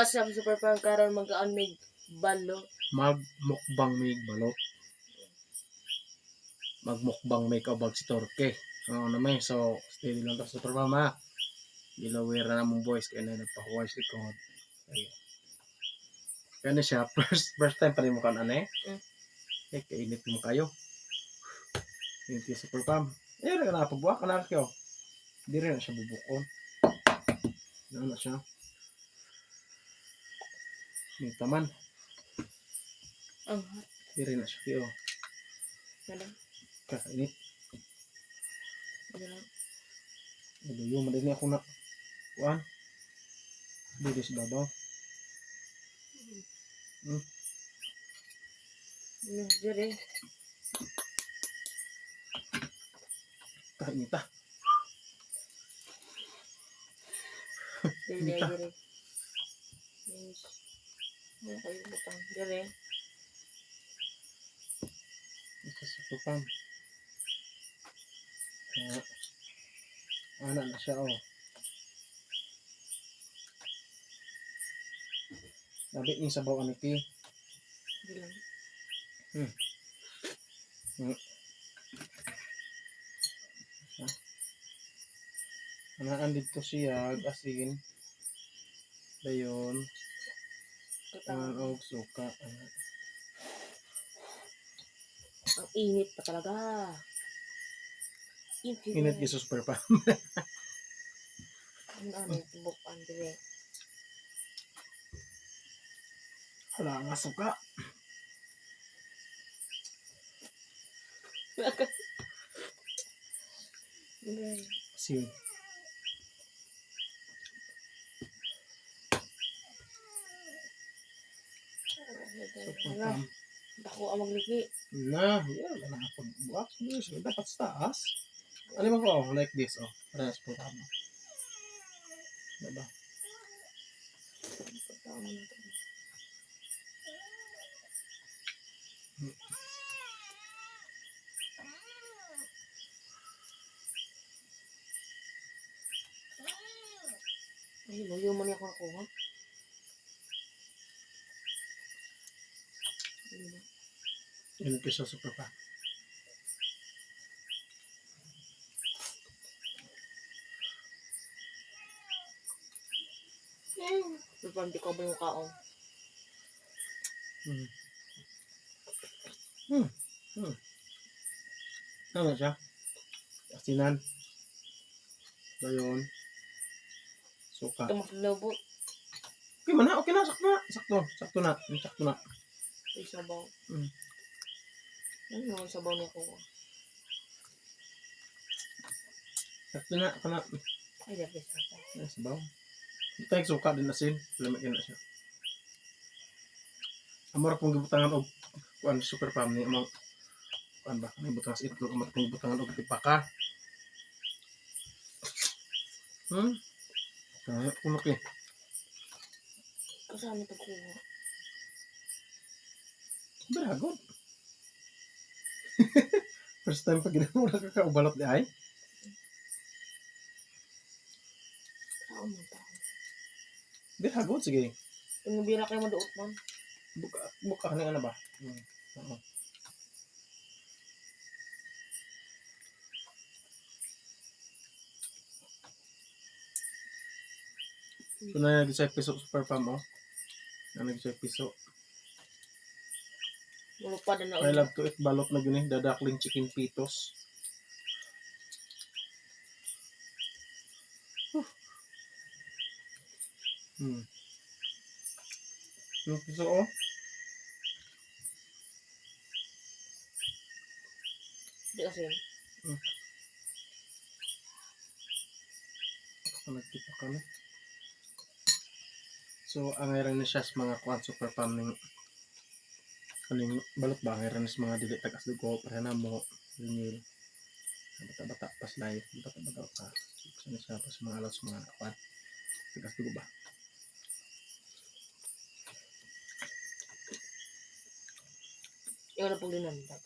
What's up, Super Farm? Karon magkaon mig balot. Magmukbang may balot. Magmukbang may kabag si Torque. Oo na may. So, steady lang to Super Mama. Gilawira na mong boys kaya na nagpahuway sa likod. Ayun. Kaya na siya, first time pa rin mo kan ano eh. Eh, kainit mo kayo. Init yung Super Pam. Eh, na napagbuha ka na kayo. Di rin na siya bubukon. Ano na siya. May taman. Ang hot. Di rin na siya kayo. Madam. Kakainit. Ano lang. Aduyo, madali ako na. Kuan. Dito sa babaw. Ano, dire. Kainit ah. Dire, Dita. dire. Yes. Ano kayo butang? Dire. Ito sa tupang. Kaya, ana na siya oh. Labi ni sabaw aniki. Dire lang. Anaan dito siya, asin. Dayon, Katang. an og suka. Ana. Ang init pa talaga. Init. Init gyud sa super pa. Ano ano tubok ang dire. Wala nga suka. Dire. Asin. Super Ano? pam. Dako ang magliki. Na, yeah, wala na pagbuak. Dapat sa taas. Ano mo ko? Oh, like this, oh. Para sa pagkama. Diba? Pagkaon na to. Ay, luyo man ako nakuha. Ano ba? Yun ko siya super pa. Pero parang di ko ba yung kaon? Ano siya? Asinan. Dayon. Suka. Ito mas labo. Okay man na, okay na, sakto na. Sakto, sakto na, sakto na. Ay, sabaw. Ano yung sabaw niya kuha? Sakto na, kana. Ay, dapat sabaw. Ay, sabaw. Tayo suka din asin. Lamig na siya. Amor kung gibutangan og kuan super pam ni among kuan ba ni butang sa itlog amor kung gibutangan og tipaka. Kaya kuno kay. Kasama ito kuha. Beragod. First time pag ginawa nakakaubalot di ay. Kaon mo tao. Beragod sige. Yung bira kayo maduot man. Buka buka ni ano ba? Oo. So na sa piso super pam oh. Na sa piso. Mulupad na I love to eat balot na gini, dadakling chicken pitos. Huh. Yung piso oh. Hindi kasi. Nagtipa kami. So, ang ira ni siya sa mga kuan super pam ning kaning balot ba ang ira ni sa mga dili tagas dugo para na mo renewal. Bata-bata pas live, bata-bata pa. Gusto ni siya pas mga alas mga kuan tagas dugo ba. Yung ano pong dinandag.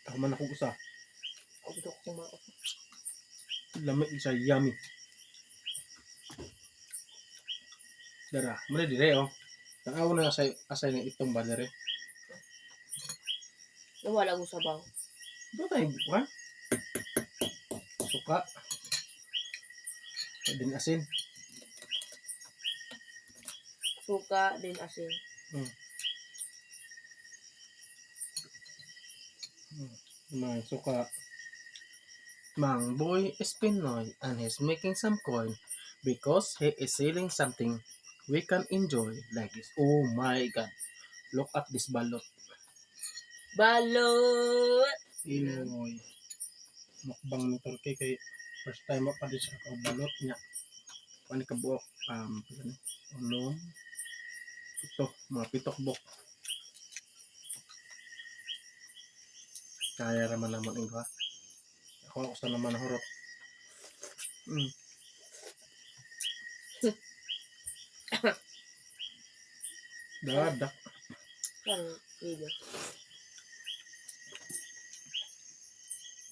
Ako man ako usa. Ako ko kumaot. Lami siya, yummy. Dara, muna dire oh. Tanaw na asay asay ng itong ba dire. Nawala ko sabaw. Do tayo bukan? Suka. Din asin. Suka, din asin. Mang suka. Mang Boy is Pinoy and he's making some coin because he is selling something we can enjoy like this. Oh my God. Look at this balot. Balot! Pinoy. Mukbang ni Turkey kay first time pa din siya balot niya. Kuan ka buok pila ni? Unom. Pito, mga pitok buk. Kaya raman naman ing ha. Ako ako sa naman hurot. Dadak. Yan, video.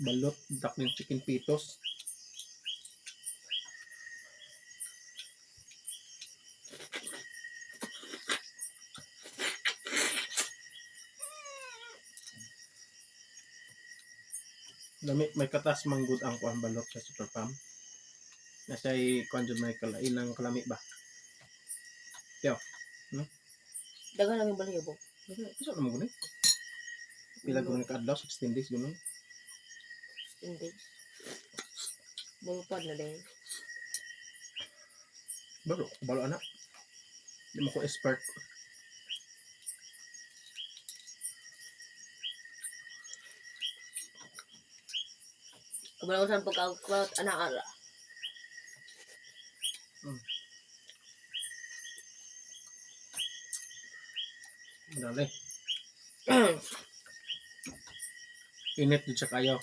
Balot, dak ng chicken pitos. Dami, may katas manggod ang kuan balot sa Super Pam. Nasa kuan jud may kalainang kalami ba? Daghan lang yung balahibo. Isa naman gud eh. Pila gud ka adlaw, 16 days gud. 16 days. Bulupad na din. Balo, balo ana. Di mo ko expert. Kabalo ko sa pagkakulat, anak ara. Dali. Init jud siya kayo.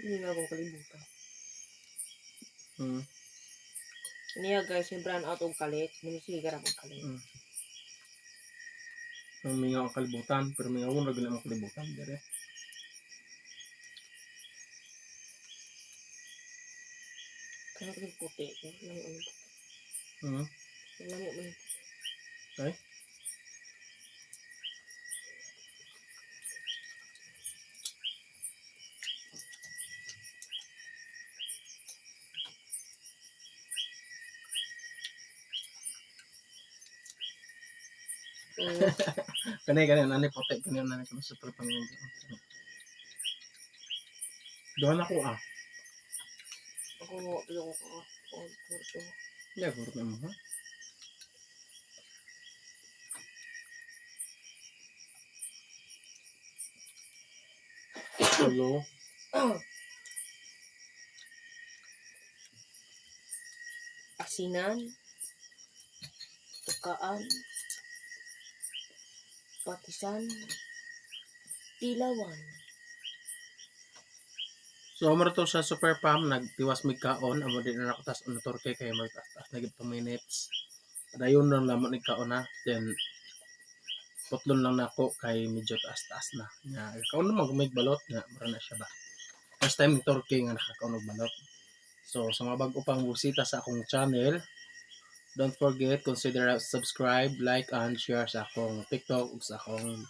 Hindi na akong kalibutan. Niya guys, yung brown out og kalit. Minisigar akong kalit. Ang mingaw ang kalibutan, pero mingaw ra gyud ang kalibutan dire. Kaya ko yung puti. Lami mo yung puti. Lami mo yung puti. Ay? Kani kani nani puti kani nani kani sa super pangyon. Doon ako ah. Ako, ayoko ka. Oh, puro. Yeah, guro na mo ha. Hello. Asinan, tukaan, patisan, tilawan. So amo to sa Super Pam nagtiwas mig kaon amo din na ako tas ano torke kay magtaas na gid minutes. Dayon lang lamang ni kaon na then putlon lang nako kay medyo taas-taas na. Nga kaon naman gumig balot nga mura na siya ba. First time ni Torque nga nakakaon og balot. So sa mga bag-o pang busita sa akong channel, don't forget consider subscribe, like and share sa akong TikTok ug sa akong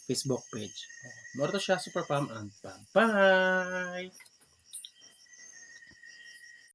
Facebook page. Mura to siya, Super Pam, and bye-bye!